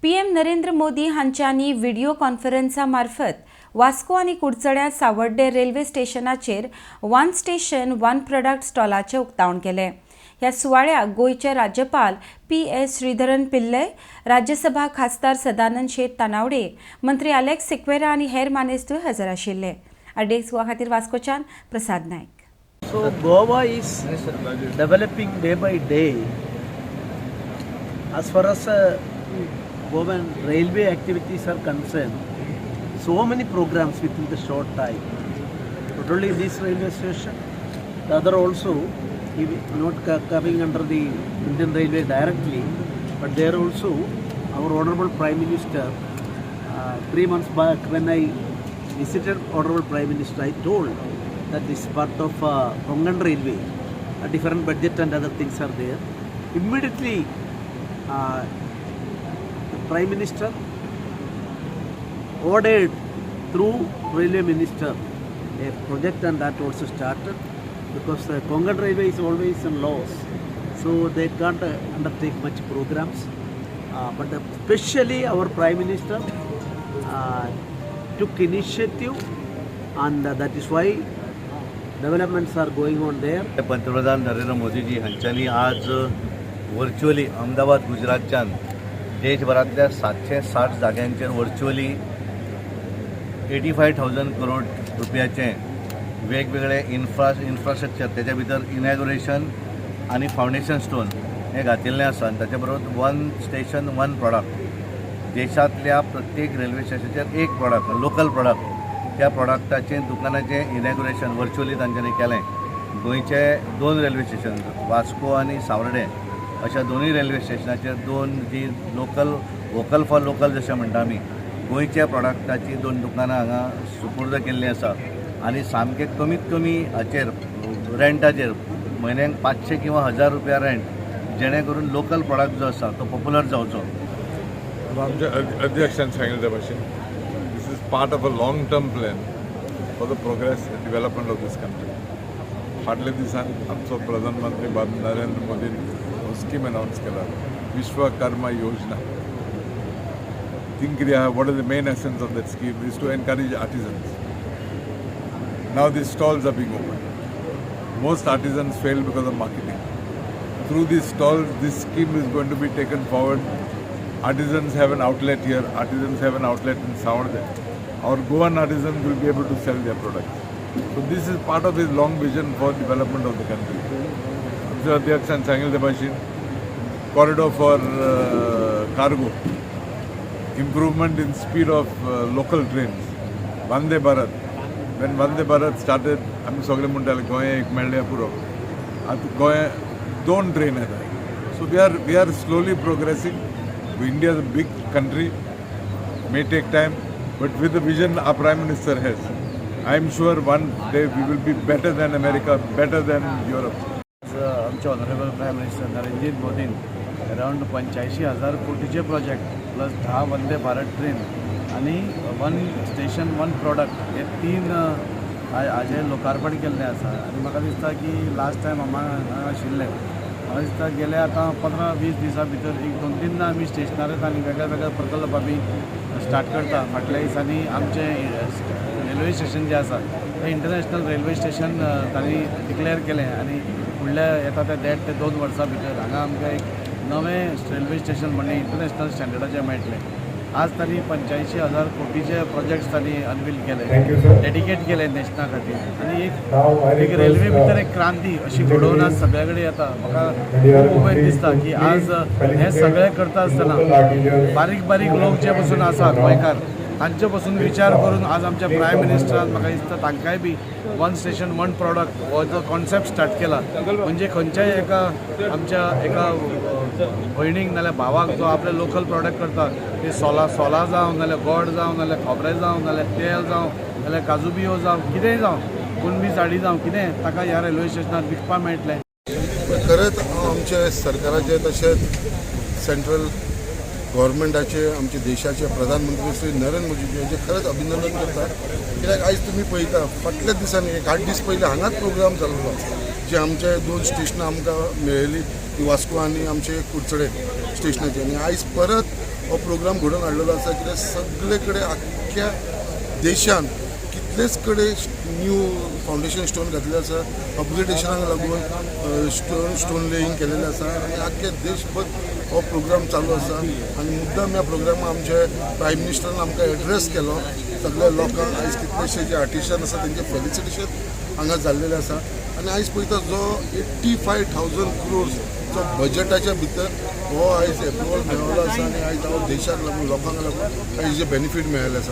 PM Narendra Modi हांच्यांनी video कॉन्फरन्सा मार्फत वास्को आनी कुडचड्यां सावड्डे railway स्टेशनाचेर वन स्टेशन वन प्रॉडक्ट स्टॉलाचें उक्तावण केलें. ह्या सुवाळ्याक गोंयचे राज्यपाल पी एस श्रीधरन पिल्लय, राज्यसभा खासदार सदानंद शेट तानावडे, मंत्री अलेक्स सिक्वेरा आनी हेर मानेस्तूय हजर आशिल्ले. आरडीएक्स गोवा खातीर वास्कोच्यान प्रसाद Naik. So Goa is developing day by day. As far as Goan railway activities are concerned, so many programs within the short time. Not only this railway station, the other also, if not coming under the Indian Railway directly, but there also our Honorable Prime Minister, 3 months back when I visited Honorable Prime Minister, I told that this part of Konkan Railway, a different budget and other things are there. Immediately, the Prime Minister ordered through Railway Minister a project, and that also started because the Konkan Railway is always in loss, so they can't undertake much programs. But especially our Prime Minister took initiative, and that is why developments are going on there. पंतप्रधान नरेंद्र मोदीजी हांच्यांनी आज virtually Ahmedabad गुजरातच्यान देशभरांतल्या 760 जाग्यांचेर virtually 85,000 crore रुपयाचे वेगवेगळे infrastructure, त्याच्या भितर इनॅग्युरेशन आनी foundation stone हें घातिल्लें आसा. आनी ताच्या बरोबर वन स्टेशन वन प्रॉडक्ट, देशांतल्या प्रत्येक रेल्वे स्टेशनाचेर एक प्रॉडक्ट, लोकल प्रॉडक्ट, त्या प्रॉडक्टाचें दुकानाचें इनॅग्युरेशन व्हर्च्युअली तांच्यांनी केलें. गोंयचे दोन रेल्वे स्टेशन, वास्को आनी सावर्डे, अशा दोनूय रेल्वे स्टेशनाचेर दोन जी लोकल, वोकल फॉर लोकल जशें म्हणटा आमी, गोंयच्या प्रॉडक्टाची दोन दुकानां हांगा सुपूर्द केल्लीं आसा. आनी सामकें कमीत कमी हाचेर, रेंटाचेर, म्हयन्याक 500 किंवा 1000 रुपया रेंट, जेणे करून लोकल प्रॉडक्ट जो आसा तो पॉप्युलर जावचो. आमच्या अध्यक्षान सांगितलं त्या भाशेन, this is part of a long term plan for the progress and development of this country. फाटल्या दिसान आमचो प्रधानमंत्री बाब नरेंद्र मोदीन हो स्कीम अनावन्स केला, विश्वकर्मा योजना. थिंग कितें आहा, what is the main essence of that scheme is to encourage artisans. Now these stalls are being opened. Most artisans fail because of marketing. Through these stalls, this scheme is going to be taken forward. Artisans have an outlet here, artisans have an outlet in Savarde. Our Goan artisans will be able to sell their products. So this is part of his long vision for development of the country. आमच्या अध्यक्षान सांगितलं त्या भाशेन, corridor for cargo, improvement in speed of local trains, Vande Bharat. When Vande Bharat started, आमी सगळे म्हणटाले गोंय एक मेळ्ळ्यार पुरो. आतां गोंय दोन ट्रेन येता. So we are slowly progressing. India is a big country, may take time, but with the vision our Prime Minister has, I am sure one day we will be better than America, better than Europe. आज आमचे honourable prime minister Narendra मोदीन अरावंड 85,000 कोटीचे project plus 10 Vande Bharat train आनी one station one product हे तीन हाजें लोकार्पण केल्लें आसा. आनी म्हाका दिसता की लास्ट टायम हांगा आशिल्ले, म्हाका दिसता गेले आतां 15-20 दिसां भितर एक दोन तीनदां आमी स्टेशनार येता आनी वेगळे वेगळे प्रकल्प आमी स्टार्ट करता. फाटल्या दिसांनी आमचें रेल्वे स्टेशन जें आसा तें इंटरनॅशनल रेल्वे स्टेशन तांणी डिक्लेअर केलें आनी फुडल्या येता त्या 1.5 ते 2 वर्सां भितर हांगा आमकां एक नवें रेल्वे स्टेशन म्हणजे इंटरनॅशनल स्टँडर्डाचें मेळटलें. आज तांणी 85,000 कोटीचे प्रोजेक्ट्स तांणी अनवील केले, डेडिकेट केले नॅशना खातीर आनी एक एक रेल्वे भितर एक क्रांती अशी घडोवन आज सगळ्या कडेन येता. म्हाका खूब उमेद दिसता की आज हें सगळें करता आसतना बारीक बारीक लोक जे पसून आसा गोंयकार, तांचे पसून विचार करून आज आमच्या प्रायम मिनिस्टरान, म्हाका दिसता तांकांय बी वन स्टेशन वन प्रॉडक्ट हो जो कॉन्सेप्ट स्टार्ट केला, म्हणजे खंयच्याय एका आमच्या एका भयणीक नाल्यार भावाक जो आपले लोकल प्रॉडक्ट करता, ते सोलां सोलां जावं, नाल्यार गोड जावं, नाल्यार खोबरें जावं, नाल्यार तेल जावं, नाल्यार काजू बियो जावं, कितेंय जावं, कुणबी साडी जावं, कितें ताका ह्या रेल्वे स्टेशनार विकपाक मेळटलें. खरेंच हांव आमचे सरकाराचे तशेंच सेंट्रल गव्हर्मेंटाचे, आमच्या देशाचे प्रधानमंत्री श्री नरेंद्र मोदीजी हांचे खरेंच अभिनंदन करता. कित्याक आयज तुमी पळयता, फाटल्या दिसांनी एक 8 दीस पयलीं हांगाच प्रोग्राम जाल्लो, जे आमचे दोन स्टेशनां आमकां मेळ्ळी, ती वास्को आनी आमचे कुडचडे स्टेशनाचे. आनी आयज परत हो प्रोग्राम घडोवन हाडलेलो आसा. कित्याक सगळे कडेन आख्ख्या देशान कितलेच कडेन न्यू फावंडेशन स्टोन घातलेले आसा, अपग्रेडेशनाक लागून स्टोन लेईंग केलेलें आसा आनी आख्खे देशभर हो प्रोग्राम चालू आसा. आनी मुद्दाम ह्या प्रोग्रामाक आमचे प्रायम मिनिस्टरान आमकां एड्रेस केलो. सगळ्या लोकांक आयज कितलेशे जे आर्टिशन आसा तेंचे फेलिसिटेशन हांगा जाल्लेलें आसा. आनी आयज पळयता जो 85,000 क्रोर्सचो बजटाच्या भितर हो आयज एप्रुवल मेळिल्लो आसा आनी आयज हांव देशाक लागून, लोकांक लागून आयज जे बेनिफीट मेळिल्ले आसा.